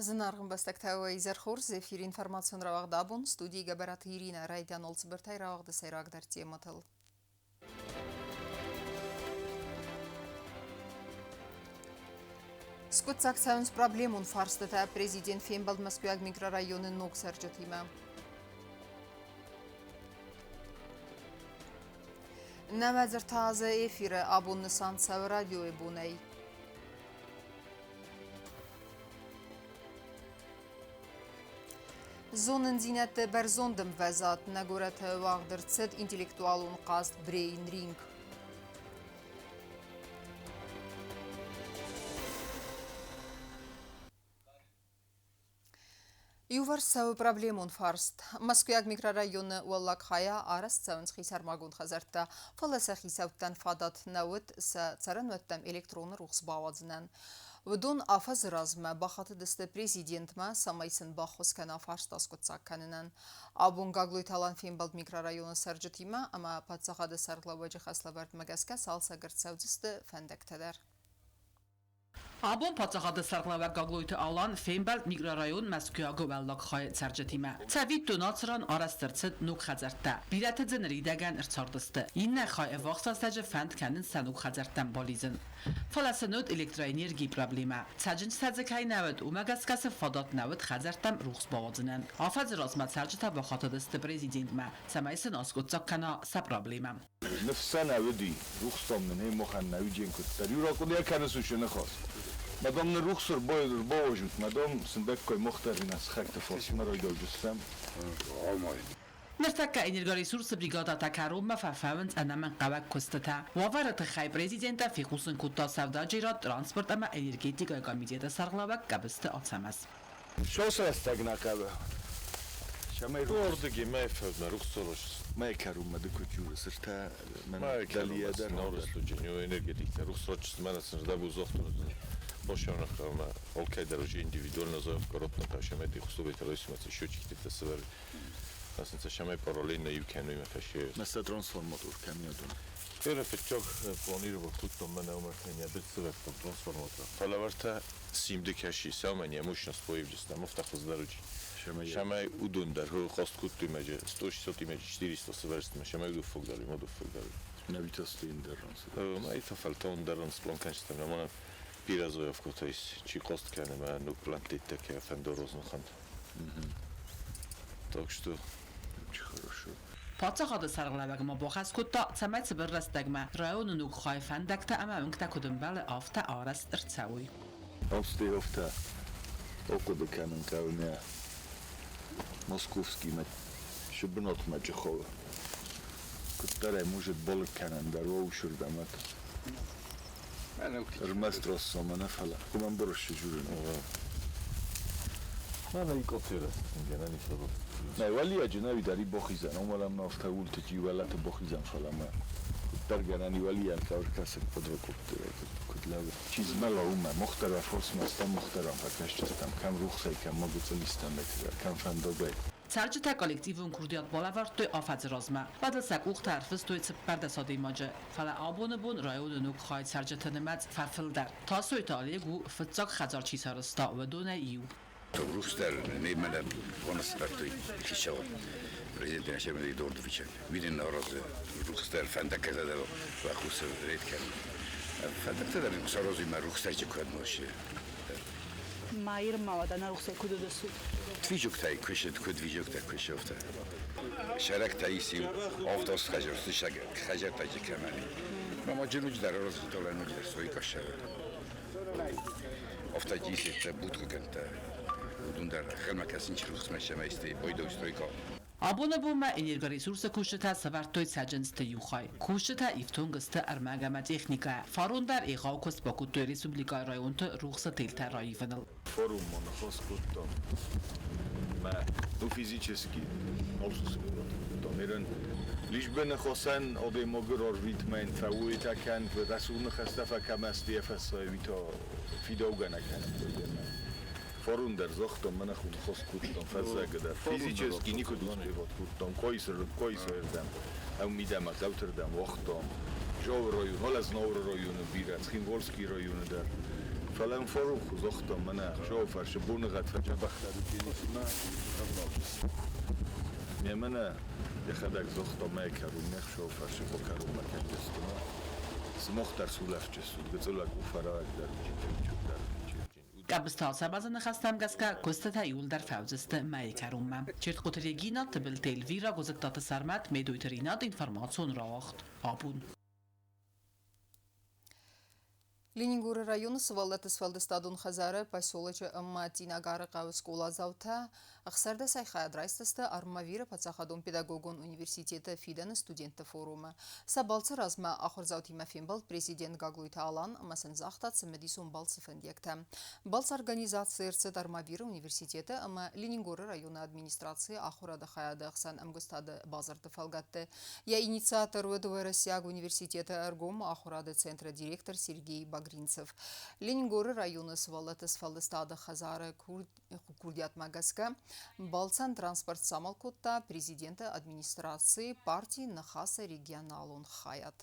Зынаргъ ӕмбӕстӕгтӕ, уӕ изӕр хорз! Эфиры информацион рауагъд абон студийы Гӕбӕраты Иринӕ райдиан цыбыртӕй рауагъды сӕйрагдӕр темӕтыл. Скъуыддзаг цӕуынц проблемон фарстытӕ. Президент фембӕлд Мӕскуыйаг микрорайоны ног цӕрджытимӕ. 93 азы эфиры абон нысан цӕуы радиойы бонӕй. Зонындзинӕдты бӕрзонд ӕмвӕзад нӕ горӕты уагъд ӕрцыд интеллектуалон хъазт Брейн-ринг. Иуварс цӕуы проблемон фарст. Мӕскуыйаг микрорайоны уӕллаг хайӕ арӕзт цӕуынц хисӕрмагонд хӕдзӕрттӕ, фӕлӕ сӕ хицӕуттӕн фадат нӕ уыд сӕ цӕрӕнуӕттӕм электроны рухс бауадзынӕн. Уыдон афӕдзы размӕ бахатыдысты президентмӕ, цӕмӕй сын баххуыс кӕна фарста скъуыддзаг кӕнынӕн. Абон Гаглойты Алан фембӕлд микрорайоны цӕрджытимӕ ӕмӕ паддзахады сӕргълӕууӕджы хӕслӕвӕрдмӕ гӕсгӕ цалцӕг ӕрцӕудзысты фӕндӕгтӕ дӕр. Абон паддзахады сӕргълӕууӕг Гаглойты Алан фембӕлд микрорайон Мӕскуыйаг уӕллаг хайы цӕрджытимӕ. Цӕвиттон, ацы ран арӕзт ӕрцыд ног хӕдзӕрттӕ. Бирӕтӕ дзы ныридӕгӕн ӕрцардысты. Иннӕ хай ӕввахс рӕстӕджы фӕнд кӕнынц сӕ ног хӕдзӕрттӕм балидзын. Фӕлӕ сын уыд электроэнергийы проблемӕ. Цӕджындзтӕ дзы кӕй нӕ уыд, уымӕ гӕсгӕ сын фадат нӕ уыд хӕдзӕрттӕм рухс бауадзынӕн. Афӕдзы размӕ цӕрджытӕ бахатыдысты президентмӕ, цӕмӕй сын аскъуыддзаг кӕна сӕ проблемӕ. Ныфсӕн ӕвыди, рухсдом нын ӕмохӕн нӕуджен куыддӕр. Иу рахъуыдыйӕ кӕныс уышы ныхас. Мадам нын рухс ӕрбауазут, мадам сындӕггай мохтӕрина сыхӕгты фарсмӕ райдауджыстӕм. Ныртӕккӕ энергоресурсы бригадӕтӕ кӕронмӕ фӕфӕуынц ӕнӕмӕнгхъӕуӕг куыстытӕ. Уавӕры тыххӕй президенттӕ фехъусын кодта сӕудӕджерад, транспорт ӕмӕ энергетикӕйы комитеты сӕргълӕууӕг Къӕбысты Ацӕмӕз. Сосрӕстӕг нӕ хъӕуы. Цӕмӕй Ордыги мӕ фӕдмӕ рухсорос. Мӕ кӕрунмӕ ды куд журысыртӕ мӕн дӕлийӕ дӕр. Энергетиктӕ рухсрочество мӕнӕ сын ждабу зохтун. Бошевнахма алкӕй дӕр уже индивидуально заявка ротна шамай условия ройсмацы счетчики тасывар. Насынца шамай параллельно иу кӕнуймӕ фӕше. Messze transformator kemiadon. Érefet csak planírva tudtam menne omertenie bitszövettem transformator. Фӕлӕвӕртӕ симды кӕши саумӕн мощно споивджистам офтахыз даручи. Шамай удундар хо хост куттимеже 160 имеже 400 сверстме шамай удуффогдали модуффогдали. Nevitasztinderran. Ma itt a feltonderan splonkancstem nem пиразоявкотайс чи кост кӕнӕ ну плантиттеке фендорознохан. Так что Очень хорошо. Паддзахады сӕргълӕууӕг ма бахӕс кодта, цӕмӕй цыбыр рӕстӕгмӕ районы ног хайы фӕндӕгтӕ ӕмӕ уынгтӕ куыд ӕмбӕлы, афтӕ арӕзт ӕрцӕуой. Афтӕ ахъуыды кӕнын хъӕуы нӕ московскиймӕ шы бынатмӕ чыхауы. Куыддӕр ӕй может балыг кӕнӕн дӕр уаушырдӕм Ӕрмӕст рассамӕ нӕ фӕлӕ. Куымӕн бырыссы журын. Мана икотерас генани сабab. Нӕ уӕлиаджы нӕ уидари бохизӕн, омалам афтӕ ултыти уӕлӕты бохизӕн фӕлӕ ма куыддӕр гӕнӕн уӕлиан кӕсӕг подрокопты куыд лӕууы. Чи змӕла уымӕ, мохтӕра форсмӕстӕм мохтӕрам фӕкӕсджыстӕм, кӕм рухсӕй, кӕм магуцъылистӕм, кӕм фӕндагӕй. Цӕрджытӕ коллективон курдиат балӕвӕрдтой афӕдзы размӕ. Уӕд ыл сӕ къухтӕ ӕрфыстой 14 адӕймаджы. Фӕлӕ абоны бон районы ног хайы цӕрджыты нымӕц фӕфылдӕр. Тасойты Олег у фыццаг хӕдзар чи сарӕзта, уыдонӕй иу. Рухстар неймӕлӕ понастартуй хищава. Президент Нашемеди Дордовича. Виден ороз рухстар фӕндаггӕ вахус редкӕн. Фӕндӕгтӕ дӕр сарозима рухстар чи куыд носи. Маир мавада на рухсай куыд уыдысут? Твижуктӕй куысыд, куыд вижуктӕ куысовта. Шаракта иси овдос хажер, сышаг хажер таджи кемани. Мама джинуч дар ороз дола нуч дар сой кашава. Офта джиси будка кента. Удундар хелма касинч рухсма шамайсти бойдо стройка. Абоны бонмӕ энергоресурсы кусджытӕ сӕвӕрдтой цӕджындзты иу хай. Кусджытӕ ифтонг сты ӕрмӕг ӕмӕ техникӕйӕ. Фарон дӕр егъау куыст бакодтой республикӕйы районты рухсы телтӕ раивыныл. Форуммӕ ныхас кодтам. Мӕ ну физически алсусгодтам. Ирен лишь бы ныхасӕн адӕймагы рарвитмӕн фӕуйтӕ кӕн, рӕсугъд ныхӕстӕ фӕкӕмӕсти фӕсайвита фидаугӕ нӕ кӕнын. Форум дӕр загътам, мӕ нӕху ныхас кодтам фӕззӕгы дӕр. Физически никуыд успевать кодтам, койсырдӕм, ӕу мидӕмӕ хъӕутырдӕм уагътам. Жовы район, Олезнауыры районы бирӕ, Цхинвальский районы дӕр. Фӕлӕ фӕруху загътон, мӕнӕ шофӕрсы боныгъӕд фӕдзӕбӕхдӕр уыдзӕнис ӕмӕ ӕвналдзысты. Ме мӕнӕ йӕхӕдӕг загъта мӕ кӕронмӕ шофӕрсы бакӕронмӕ кӕндзысты ма. Сымах дӕр сулӕфджыстут, гыццылӕг у фӕрӕгдӕр, чиччуччудӕр. Къӕбысты Ацӕмӕзы ныхӕстӕм гӕсгӕ, куыстытӕ иууылдӕр фӕуыдзысты мӕйы кӕронмӕ. Чертхъоты Регина, Тыбылты Эльвира, Гуызыгтаты Сӕрмӕт, Медойты Ринат, информацион рауагъд «Абон». Ленингоры районы сывӕллӕтты сфӕлдыстадон хӕдзары поселочы ӕмӕ Цъинагары хъӕуы скъоладзаутӕ 16 хайад райсдзысты Армавиры паддзахадон педагогон университеты фидӕны студентты форумы. Сӕ балцы размӕ ахуырдзаутимӕ фембӕлд президент Гаглойты Алан ӕмӕ сын загъта цымыдисон балцы фӕндиӕгтӕ. Балц организаци ӕрцыд Армавиры университеты ӕмӕ Ленингоры районы администрацийы ахуырады хайады ӕхсӕн ӕмгуыстады бадзырды фӕлгӕтты. Йӕ инициатор уыд Уӕрӕсейаг университеты ӕргом ахуырады центры директор Сергей Багринцев. Ленингоры районы сывӕллӕтты сфӕлдыстады хӕдзары курдиатмӕ гӕсгӕ балцӕн транспорт самал кодта президенты администрацийы партийы Ныхасы регионалон хайад.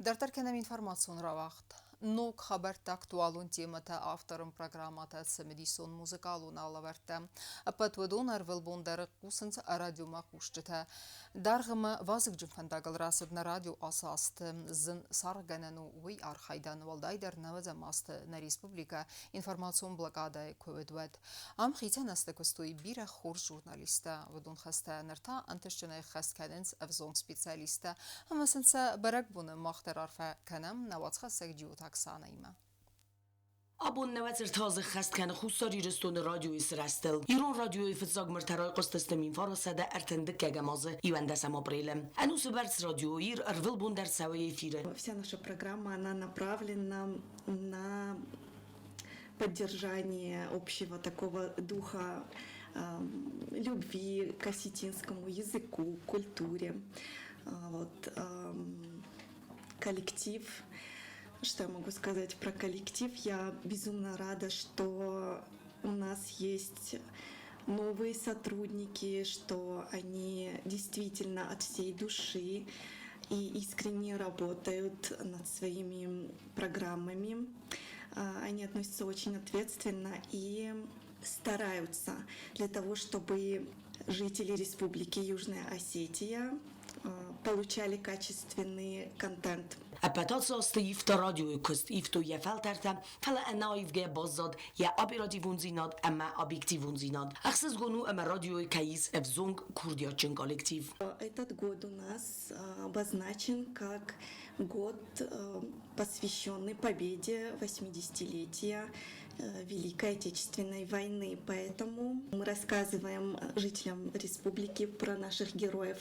Дарддӕр кӕнӕм информацион рауагъд. Ног хабӕрттӕ, актуалон темӕтӕ, авторон программӕтӕ, цымыдисон музыкалон алӕвӕрдтӕ. Ӕппӕт уыдон ӕрвылбон дӕр хъусынц радиомӕ хъусджытӕ. Даргъ ӕмӕ вазыгджын фӕндагыл рацыд нӕ радио ацы азты. Зын саргъгӕнӕн у уый архайдӕн, уӕлдайдӕр нӕуӕдзӕм азты нӕ республикӕ информацион блокадӕйы куы уыд, уӕд. Ам хицӕн азты куыстой бирӕ хорз журналисттӕ. Уыдон хӕстӕ ныр та ӕнтыстджынӕй ӕххӕст кӕнынц ӕвзонг специалисттӕ ӕмӕ сын сӕ бӕрӕгбоны мах дӕр арфӕ кӕнӕм нӕ уацхӕссӕг Джиоты Оксанӕимӕ. Абон нӕуӕдз ӕртӕ азы ӕххӕст кӕны Хуссар Ирыстоны радиойы сырӕзтыл. Ирон радиойы фыццаг мыртӕ райхъуыстысты 1932 азы 11 апрелы. Ӕнусы бӕрц радио Ир ӕрвылбон дӕр цӕуы эфиры. Вся наша программа, она направлена на поддержание общего такого духа любви к осетинскому языку, культуре. Вот, коллектив. Что я могу сказать про коллектив? Я безумно рада, что у нас есть новые сотрудники, что они действительно от всей души и искренне работают над своими программами. Они относятся очень ответственно и стараются для того, чтобы жители Республики Южная Осетия получали качественный контент. Ӕппӕт ацы азты ивта радиойы куыст, ивтой йӕ фӕлтӕртӕ, фӕлӕ ӕнӕаивгӕ баззад йӕ оперативондзинад ӕмӕ объективондзинад. Ӕхсызгон у ӕмӕ радиойы кӕй ис ӕвзонг курдиатджын коллектив. Этот год у нас обозначен как год, посвященный победе 80-летия Великой Отечественной войны. Поэтому мы рассказываем жителям республики про наших героев.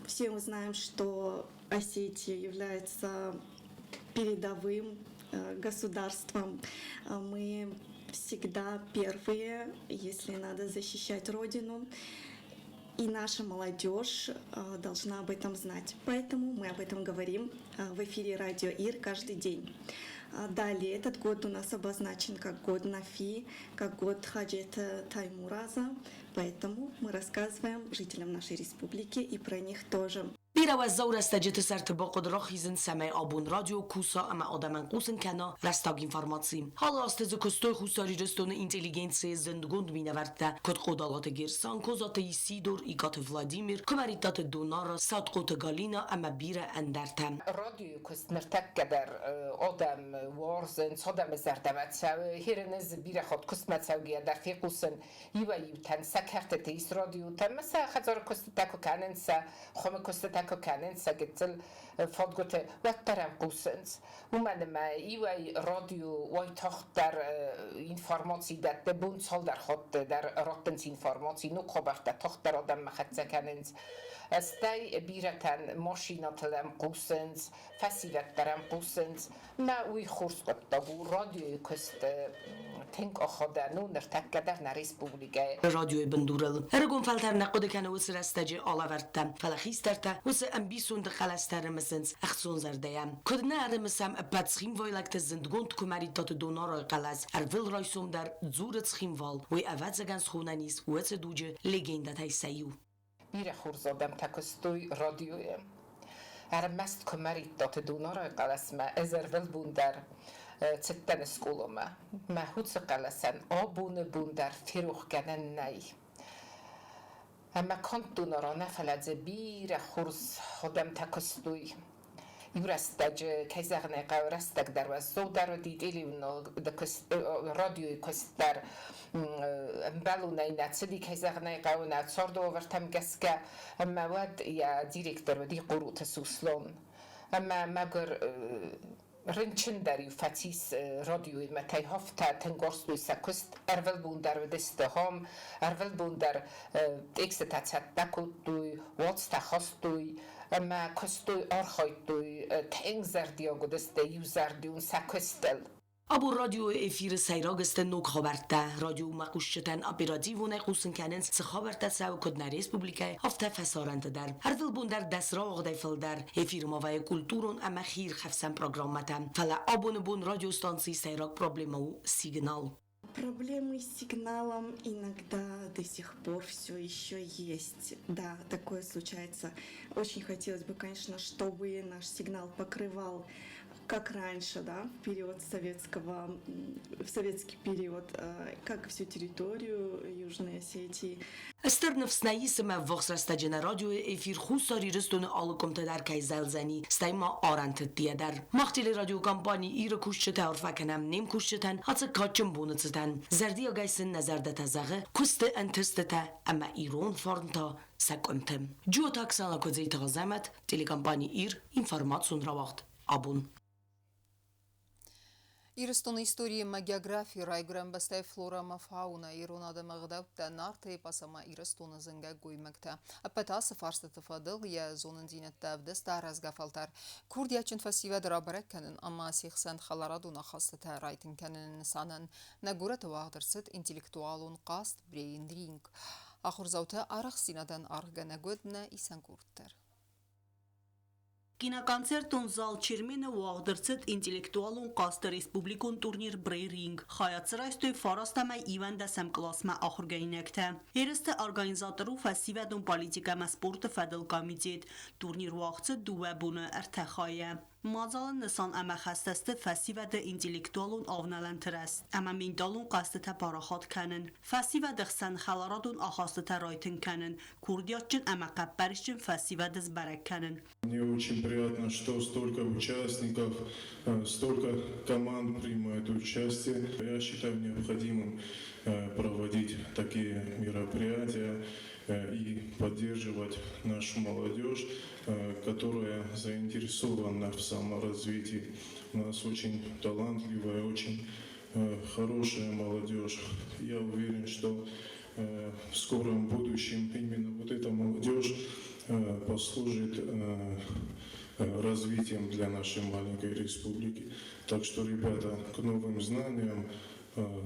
Все мы знаем, что Осетия является передовым государством. Мы всегда первые, если надо защищать Родину. И наша молодежь должна об этом знать. Поэтому мы об этом говорим в эфире Радио Ир каждый день. Далее, этот год у нас обозначен как год Нафи, как год Хаджета Таймураза. Поэтому мы рассказываем жителям нашей республики и про них тоже. Бирӕ уӕззау рӕстӕджыты сӕрты бахъуыд рахизын, цӕмӕй абон радио куса ӕмӕ адӕмӕн хъусын кӕна рӕстаг информаци. Алы азты дзы куыстой Хуссар Ирыстоны интеллигенцийы зындгонд минӕвӕрттӕ, куыд Хъодалаты Герсан, Козаты Исидор, Икъаты Владимир, Куымӕридтаты Донара, Сатхъоты Галина ӕмӕ бирӕ ӕндӕртӕ. Радиойы куыст ныртӕккӕ дӕр адӕм уарзынц, адӕмы зӕрдӕмӕ цӕуы. Херенез бирӕ хатт куыстмӕ цӕугӕйӕ дӕр фехъусын иуӕй-иутӕн сӕ кӕртыты ис радиотӕ ӕмӕ сӕ хӕдзары куыстытӕ куы кӕнынц, сӕ хуымы куыстытӕ куы кӕнынц, сӕ гыццыл фадгуыты, уӕддӕр ӕм хъусынц. Уымӕн ӕмӕ иуӕй радио уайтагъддӕр информаци дӕтты, бон цалдӕр хатты дӕр раттынц информаци, ног хабӕрттӕ тагъддӕр адӕммӕ хӕццӕ кӕнынц. Стӕй бирӕтӕн машинӕтыл ӕм хъусынц, фӕсивӕд дӕр ӕм хъусынц. Мӕ уый хорз хъуыддаг у, радиойы куыст тынг ахадӕн у ныртӕккӕ дӕр нӕ республикӕйы. Радиойы бындурыл. Ӕрыгон фӕлтӕр нӕ хъуыды кӕны уыцы рӕстӕджы алӕвӕрдтӕ, фӕлӕ хистӕртӕ уыцы ӕмбисонды хъӕлӕстӕ ӕрымысынц ӕхцон зӕрдӕйӕ. Куыд нӕ ӕрымысӕм ӕппӕт цхинвайлӕгты зындгонд Куымӕридтаты Донаройы хъӕлӕс ӕрвылрайсом дӕр дзуры Цхинвал, уый ӕвӕццӕгӕн схонӕн ис уыцы дуджы легендӕтӕй сӕ иу. Бирӕ хорз адӕмтӕ куыстой радиойы. Ӕрмӕст куы Мӕридтаты Дунарайы хъӕлӕсмӕ ӕз ӕрвылбон дӕр цыдтӕн скъоламӕ. Мӕ уыцы хъӕлӕсӕн абоны бон дӕр ферохгӕнӕн нӕй. Ӕмӕ канд Дунара нӕ, фӕлӕ дзы бирӕ хорз адӕмтӕ куыстой. Иу рӕстӕджы, кӕй зӕгъын ӕй хъӕуы, рӕстӕг дӕр уӕззаудӕр уыди, радиойы куыст дӕр ӕмбӕлонӕй нӕ цыди, кӕй зӕгъын ӕй хъӕуы, нӕ царды уавӕртӕм гӕсгӕ. Ӕмӕ уӕд йӕ директор уыди Хъоруты Суслон. Ӕмӕ мӕгуыр рынчын дӕр-иу фӕцис радиойы мӕтӕй афтӕ тынг уарзтой сӕ куыст. Ӕрвылбон дӕр уыдысты хом, ӕрвылбон дӕр текстытӕ цӕттӕ кодтой, уацтӕ хастой ӕмӕ куыстой, архайдтой, тынг зӕрдиаг уыдысты иузӕрдион сӕ куыстыл. Абон радиойы эфиры сӕйраг сты ног хабӕрттӕ. Радиомӕ хъусджытӕн оперативонӕй хъусын кӕнынц, цы хабӕрттӕ цӕуы куыд нӕ республикӕйы, афтӕ фӕсарӕнты дӕр. Ӕрвылбон дӕр 10 рауагъдӕй фылдӕр эфиры ма вӕййы культурон ӕмӕ хиирхӕфсӕн программӕтӕ. Фӕлӕ абоны бон радиостанцийы сӕйраг проблемӕ у сигнал. Проблемы с сигналом иногда до сих пор все еще есть. Да, такое случается. Очень хотелось бы, конечно, чтобы наш сигнал покрывал, как раньше, да, в период советского, в советский период, как всю территорию Южной Осетии. Стыр ныфс нӕ ис ӕмӕ ӕввахс рӕстӕджы нӕ радиойы эфир Хуссар Ирыстоны алы къуымты дӕр кӕй зӕлдзӕни, стӕй ма арӕнты ӕддейӕ дӕр. Мах телерадиокомпани Иры кусджытӕ арфӕ кӕнӕм не мкусджытӕн ацы кадджын боны цытӕн. Зӕрдиагӕй сын нӕ зӕрдӕтӕ зӕгъы куысты ӕнтыстытӕ ӕмӕ ирон фарн та сӕ къуымты. Джиоты Оксана, Куыдзиты Азӕмӕт, телекомпани Ир, информацион рауагъд «Абон». Ирыстоны истори ӕмӕ географи, райгуырӕн бӕстӕйы флорӕ ӕмӕ фаунӕ, ирон адӕмы ӕгъдӕуттӕ, Нарты эпос ӕмӕ Ирыстоны зынгӕ гоймӕгтӕ. Ӕппӕт ацы фарстыты фӕдыл йӕ зонындзинӕдтӕ ӕвдыста рӕзгӕ фӕлтӕр. Курдиатджын фӕсивӕды рабӕрӕг кӕнын ӕмӕ се хсӕн хӕларадон ахастытӕ райтынг кӕныны нысанӕн нӕ горӕты уагъд ӕрцыд интеллектуалон хъазт «Брейн-ринг». Ахуырдзаутӕ арӕхстдзинадӕн аргъгӕнӕг уыд нӕ исӕн къорд дӕр. Киноконцертон зал «Чермен»-ы уагъд ӕрцыд интеллектуалон хъазты республикон турнир «Брейн-ринг». Хайад дзы райстой 9 ӕмӕ 21-ӕм къласмӕ ахуыргӕнинӕгтӕ. Ерысты организатор у фӕсивӕдон политикӕ ӕмӕ спорты фӕдыл комитет. Турнир уагъд цыд 2 боны ӕртӕ хайӕ. Мадзалы нысан ӕмӕ хӕстӕ сты фӕсивӕды интеллектуалон авналӕнты рӕзт ӕмӕ менталон хъӕзтытӕ парахат кӕнын, фӕсивӕды хсӕн хӕларадон ахастытӕ райтынг кӕнын, курдиатджын ӕмӕ хъӕппӕрисджын фӕсивӕды сбӕрӕг кӕнын. Мне очень приятно, что столько участников, столько команд принимает участие. Я считаю необходимым проводить такие мероприятия и поддерживать нашу молодежь, которая заинтересована в саморазвитии. У нас очень талантливая, очень хорошая молодежь. Я уверен, что в скором будущем именно вот эта молодежь послужит развитием для нашей маленькой республики. Так что, ребята, к новым знаниям,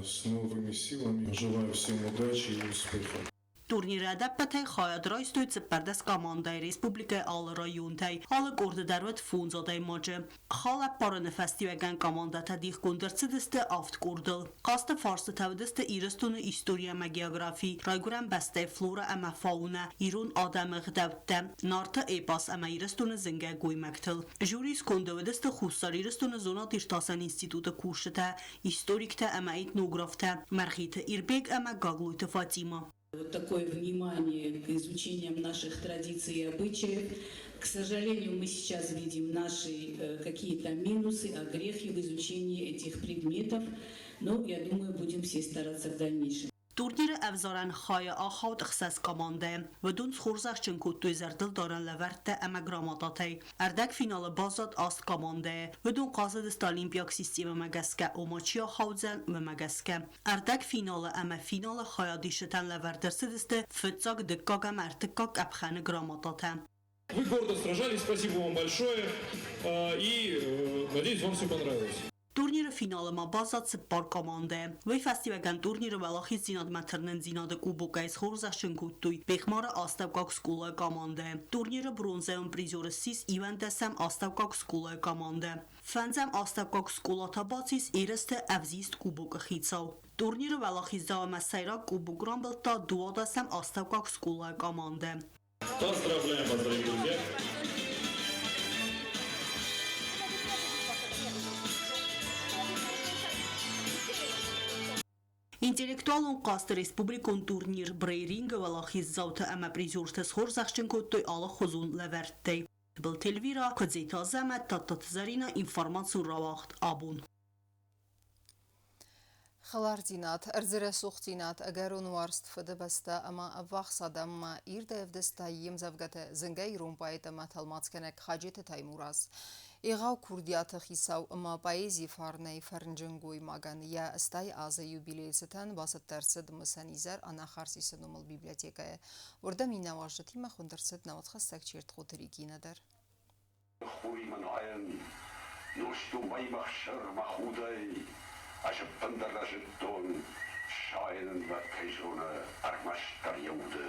с новыми силами. Желаю всем удачи и успехов. Турниры ӕдӕппӕтӕй хайад райстой 14 командӕйы республикӕйы алы районтӕй. Алы къорды дӕр уыд фондз адӕймаджы. Хал ӕппарыны фӕстиуӕгӕн командӕтӕ дихгонд ӕрцыдысты авд къордыл. Хъазты фарстытӕ уыдысты Ирыстоны истори ӕмӕ географи, райгуырӕн бӕстӕйы флорӕ ӕмӕ фаунӕ, ирон адӕмы ӕгъдӕуттӕ, Нарты эпос ӕмӕ Ирыстоны зынгӕ гоймӕгтыл. Жюрийы сконды уыдысты Хуссар Ирыстоны зонад-иртасӕн институты кусджытӕ, историктӕ ӕмӕ этнографтӕ Мӕргъиты Ирбег ӕмӕ Гаглойты Фатима. Вот такое внимание к изучениям наших традиций и обычаев. К сожалению, мы сейчас видим наши какие-то минусы, огрехи в изучении этих предметов, но, я думаю, будем все стараться в дальнейшем. Турниры ӕвзарӕн хайы ахауд ӕхсӕз командӕйы. Уыдон схорзӕхджын кодтой зӕрдылдарӕн лӕвӕрттӕ ӕмӕ грамотатӕй. Ӕрдӕгфиналы баззад аст командӕйы. Уыдон хъазыдысты олимпиаг системӕмӕ гӕсгӕ, ома чи ахаудзӕн, уымӕ гӕсгӕ. Ӕрдӕгфиналы ӕмӕ финалы хайадисджытӕн лӕвӕрд ӕрцыдысты фыццаг, дыккаг ӕмӕ ӕртыккаг къӕпхӕны грамотатӕ. Вы гордо сражались, спасибо вам большое. И надеюсь, вам все понравилось. Турниры финалы ма баззад цыппар командӕйы. Уый фӕстиуӕгӕн турниры уӕлахиздзинадмӕ тырнындзинады кубокӕй схорзӕхджын кодтой Бехъмары астӕуккаг скъолайы командӕ. Турниры бронзӕйон призер ссис 21-ӕм астӕуккаг скъолайы командӕ. Фӕндзӕм астӕуккаг скъола та бацис ерысты ӕвзист кубокы хицау. Турниры уӕлахиздзау ӕмӕ сӕйраг кубок рамбылдта 12-ӕм астӕуккаг скъолайы командӕ. Поздравляем вас, дорогие друзья! Интеллектуалон хъазты республикон турнир Брейн-ринг-ы уӕлахиздзаутӕ ӕмӕ призертӕ схорзӕхджын кодтой алыхуызон лӕвӕрттӕй. Тыбылты Эльвира, Куыдзиты Азӕмӕт, Тадтаты Зӕринӕ, информацион рауагъд абон. Хӕлардзинад, ӕрдзы рӕсугъддзинад, ӕгӕрон уарзт Фыдыбӕстӕ ӕмӕ ӕввахс адӕммӕ ирдӕй ӕвдыста йе мдзӕвгӕтӕ зынгӕ ирон поэт ӕмӕ тӕлмацгӕнӕг Хаджеты Таймураз. Егъау курдиаты хицау ӕмӕ поэзийы фарнӕй фӕрнджын гоймагӕн йӕ 80 азы юбилейы цытӕн бацӕттӕ ӕрцыд мысӕн изӕр Анахарсисы номыл библиотекӕйы. Уырдӕм иннӕ уазджытимӕ хуынд ӕрцыд науӕдхӕссӕг Чертхъоты Регинӕ дӕр. Хуримӕ найӕн, нозтон мӕймӕ хсӕр мӕ худӕй, ӕз ӕппындӕр нӕ зыдтон, сайын ын лӕг кӕй зоны ӕрмӕстдӕр йӕ уды.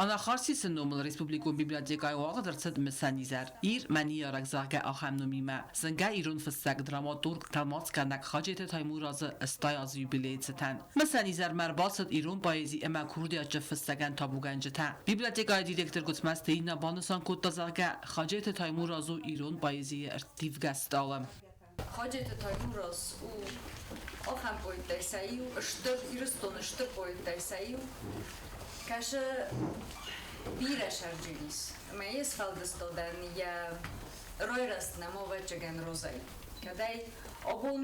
Анахарсисы номыл республикон библиотекӕйы уагъд ӕрцыд мысӕн изӕр. Ир мӕ ныййарӕг, зӕгъгӕ, ахӕм номимӕ. Зынгӕ ирон фыссӕг, драматург, тӕлмацгӕнӕг Хаджеты Таймуразы 80 азы юбилейы цытӕн. Мысӕн изӕрмӕ ӕрбацыд ирон поэзи ӕмӕ курдиатджын фыссӕгӕн табугӕнджытӕ. Библиотекӕйы директор Гуыцмӕзты Инна банысан кодта, зӕгъгӕ, Хаджеты Таймураз у ирон поэзийы ӕрттивгӕ стъалы. Хаджеты Таймураз у ахӕм поэттӕй сӕ иу, стыр Ирыстоны стыр поэттӕй сӕ иу. Кӕсы бирӕ сӕрджын ис. Ӕмӕ йе сфӕлдыстадӕн йӕ райрӕзт нӕма ӕвӕццӕгӕн розӕй. Кӕдӕй абон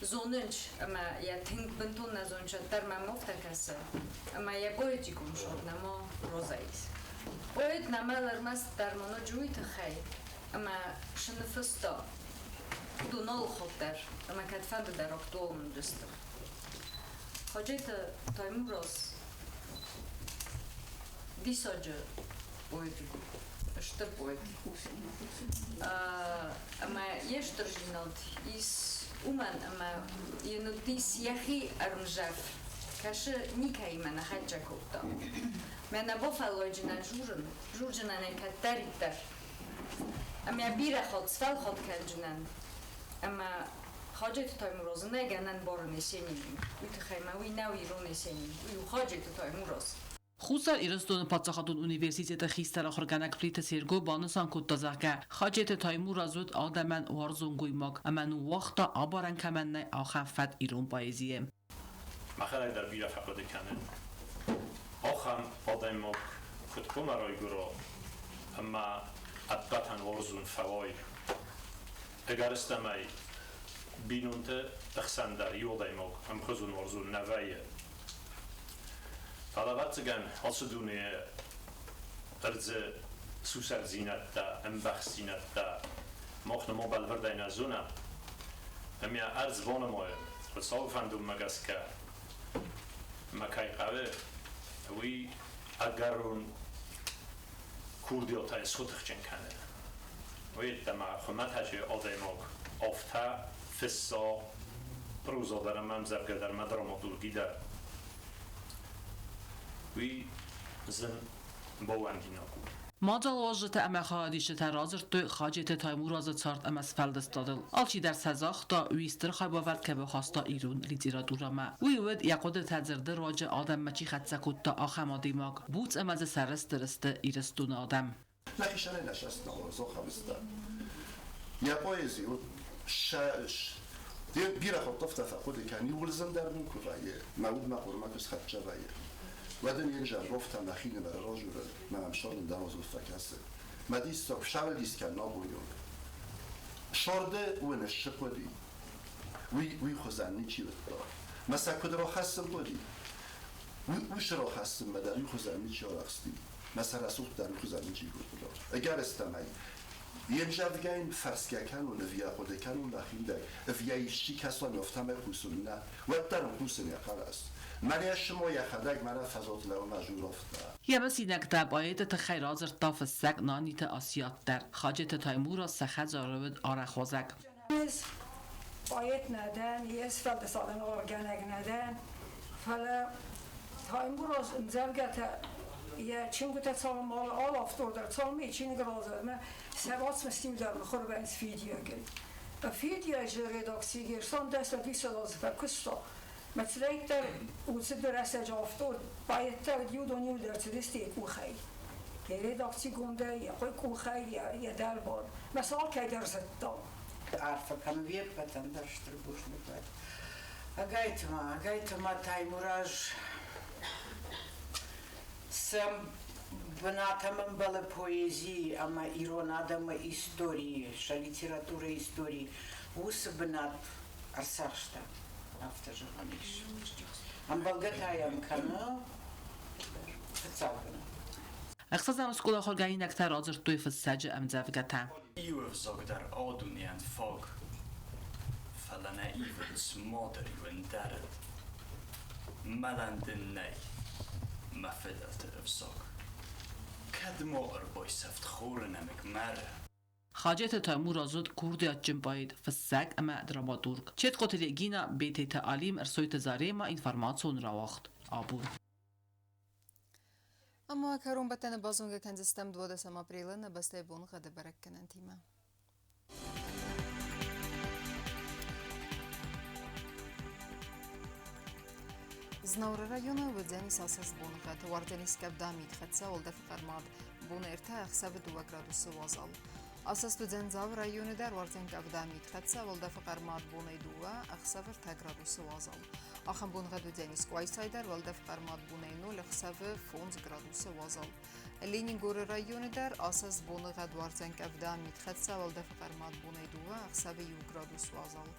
зонынч ӕмӕ йӕ тынг бынтон нӕ зонынч, уӕддӕр мӕм афтӕ кӕсы, ӕмӕ йӕ поэтикон зонд нӕма розӕй ис. Поэт нӕма ӕрмӕстдӕр ма ноджы уый тыххӕй, ӕмӕ шы ныффыста, уыдон алы хатт дӕр ӕмӕ кӕдфӕнды дӕр актуалон уыдысты. Хаджеты Таймураз диссаджы поэт у, стыр поэт. Ӕмӕ йе стырдзинад ис уымӕн, ӕмӕ йын уыдис йӕхи ӕрмзӕф, кӕсы никӕимӕ нӕ хӕццӕ кодта. Мӕнӕ бафӕллойджынӕн журын, журджынӕн ӕй кӕддӕриддӕр. Ӕмӕ бирӕ хатт сфӕлхатт кӕнджынӕн. Ӕмӕ Хаджеты Таймуразы нӕй гӕнӕн барын Есенинимӕ. Уый тыххӕй мӕ уый нӕу ирон Есенин, уый у Хаджеты Таймураз. Хуссар Ирыстоны паддзахадон университеты хистӕр ахуыргӕнӕг Плиты Серго банысан кодта, зӕгъгӕ, Хаджеты Таймураз уыд адӕмӕн уарзон гоймаг ӕмӕ ныууагъта, абарӕн кӕмӕн нӕй, ахӕм фӕд ирон поэзийы. Мӕхӕдӕг дӕр бирӕ фӕхъуыды кӕнын, ахӕм адӕймаг куыд хъуамӕ райгуыра ӕмӕ ӕппӕтӕн уарзон фӕуай. Ӕгӕрыстӕмӕй, бинонты ӕхсӕн дӕр иу адӕймаг ӕмхуызон уарзон нӕ вӕййы. Фӕлӕ, ӕвӕццӕгӕн, ацы дунейы ӕрдзы сусӕгдзинӕдтӕ, ӕмбӕхстдзинӕдтӕ мах нырма бӕлвырдӕй нӕ зонӕм. Ӕмӕ ӕрдз банымайы, Хуыцауы фӕндонмӕ гӕсгӕ мӕ кӕй хъӕуы, уый ӕгӕрон курдиатӕй схотыхджын кӕны. Уый йеддӕмӕ хуымӕтӕджы адӕймаг афтӕ фысса проза дӕр ӕмӕ ӕмдзӕвгӕ дӕр ӕмӕ драматурги дӕр. Уый зын баууӕндинаг у. Мадзал уазджытӕ ӕмӕ хайадисджытӕ радзырдтой Хаджеты Таймуразы цард ӕмӕ сфӕлдыстадыл. Алчидӕр сӕ загъта, уый стыр хайбавӕрд кӕй бахаста ирон литературӕмӕ. Уый уыд, йӕ хъуыдытӕ дзырды руаджы адӕммӕ чи хӕццӕ кодта, ахӕм адӕймаг. Буц ӕмӕ дзы сӕрыстыр сты Ирыстоны адӕм. Нӕхи нӕ сӕстӕ Йӕ поэзи бирӕ хатт фӕхъуыды кӕн, иууыл зындӕр мын куы вӕййы, мӕ уд мӕ хъуырмӕ куы схӕццӕ вӕййы, уӕд ын йе взӕр мӕхинымӕр разурын, мӕ мӕм сӕрын дӕр фӕкӕсы. Мӕ диссаг, савӕлдис кӕн набойон. Сорды уыныс цы хъуыди, уый хуызӕн ничи уыдта. Мӕ сӕ куыд рахӕссын хъуыди, уый рахӕссынмӕ дӕр уый хуызӕн ничи арӕхсти. Мӕ сӕ рӕсугъддӕр уый хуызӕн ничи кодта. Ӕгӕрыстӕмӕй, йе мзӕвгӕйын фӕрсгӕ кӕнон, ӕви ахъуыды кӕнон мӕхимидӕг, ӕви йӕ исчи кӕсон, афтӕмӕй хъусын нӕ, уӕддӕр ын хъусын йӕ хъӕлӕс. Мӕнӕ сымо йӕхӕдӕг мӕнӕ фӕзот лӕумӕ журавта. Йӕ мысинӕгтӕ поэты тыххӕй радзырдта фыссӕг Наниты Асиат дӕр. Хаджеты Таймураз сӕ хӕдзары уыд арӕх уазӕг. Ӕз поэт нӕ дӕн, йе сфӕлдыстадон ахуыргӕнӕг нӕ дӕн, фӕлӕ Таймураз ӕмдзӕвгӕтӕ йӕ чингуытӕ цалынмӕ алы автор дӕр цалынмӕ йӕ чиныг радзырдмӕ сӕ уацмыстӕ дӕр мыхуыр вӕййынц фидиуӕгӕй. Фидиуӕджы редакцийы Герсан 10 азы фӕкуыста. Мӕ цыдӕриддӕр уыцы рӕстӕджы автор поэттӕ уыдон иуылдӕр цыдысты йӕ къухӕй. Йӕ редакцигондӕй, йӕ къухӕй, йӕ дӕлбар. Мӕ сӕ алкӕй дӕр зыдта. Арфӕ кӕны уе ппӕтӕн дӕр стыр бузныг уӕд. Ӕгайтма, ӕгайтма Таймураз цы бынатӕм ӕмбӕлы поэзийы ӕмӕ ирон адӕмы историйы, сӕ литературӕйы историйы, уыцы бынат ӕрцахста, афтӕ зӕгъӕн ис. Ӕмбӕлгӕ та йӕм кӕны фыццаг бынат. Ӕхсӕзӕм скъола ахуыргӕнинӕгтӕ радзырдтой фыссӕджы ӕмдзӕвгӕтӕ. Иу ӕвзаг дӕр а-дунейӕн фаг, фӕлӕ нӕ ивынц мады риу ӕндӕрӕд. Мӕлӕн дын нӕй, мӕ фыдӕлты ӕвзаг. Кӕд ма ӕрбайсӕфт хуры нӕмыг мӕры? Хаджеты Таймураз уыд курдиатджын поэт, фыссӕг ӕмӕ драматург. Четкъоты Регина, Бететы Алим, Ӕрсойты Зарема, информацион рауагъд. Абон. Ӕмӕ кӕронбӕттӕны базонгӕ кӕндзыстӕм 12 апрелы нӕ бӕстӕйы боныгъӕды бӕрӕггӕнӕнтимӕ. Знауыры районы уыдзӕнис асӕст боныгъӕд. Уардзӕнис къӕвда, митхӕццӕ, уӕлдӕфы хъӕрмад. Боны ӕртӕ, ӕхсӕвы 2 градусы уазал. Асӕст уыдзӕн Дзауы районы дӕр, уардзӕн къӕвда, митхӕццӕ, уӕлдӕфы хъӕрмад бонӕй 2, ӕхсӕвы 3 градусы уазал. Ахӕм боныгъӕд уыдзӕнис Къуайсайы дӕр, уӕлдӕф хъӕрмад бонӕй 0, ӕхсӕвы 5 градусы уазал. Ленингоры районы дӕр асӕст боныгъӕд уардзӕн къӕвда, митхӕццӕ, уӕлдӕфы хъӕрмад бонӕй 2, ӕхсӕвы 1 градус уазал.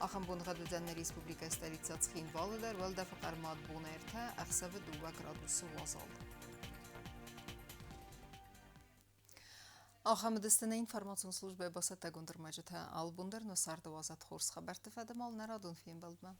Ахӕм боныгъӕд уыдзӕн нӕ республикӕйы столицӕ Цхинвалы дӕр, уӕлдӕфы хъӕрмад бонӕй 3, ӕхсӕвы 2 градусы уазал. Ахӕм уыдысты нӕ информацион службӕйы бацӕттӕгонд ӕрмӕджытӕ. Алыбон дӕр нӕ царды уадзӕд хорз хабӕртты фӕдыл нӕ радон фембӕлдмӕ.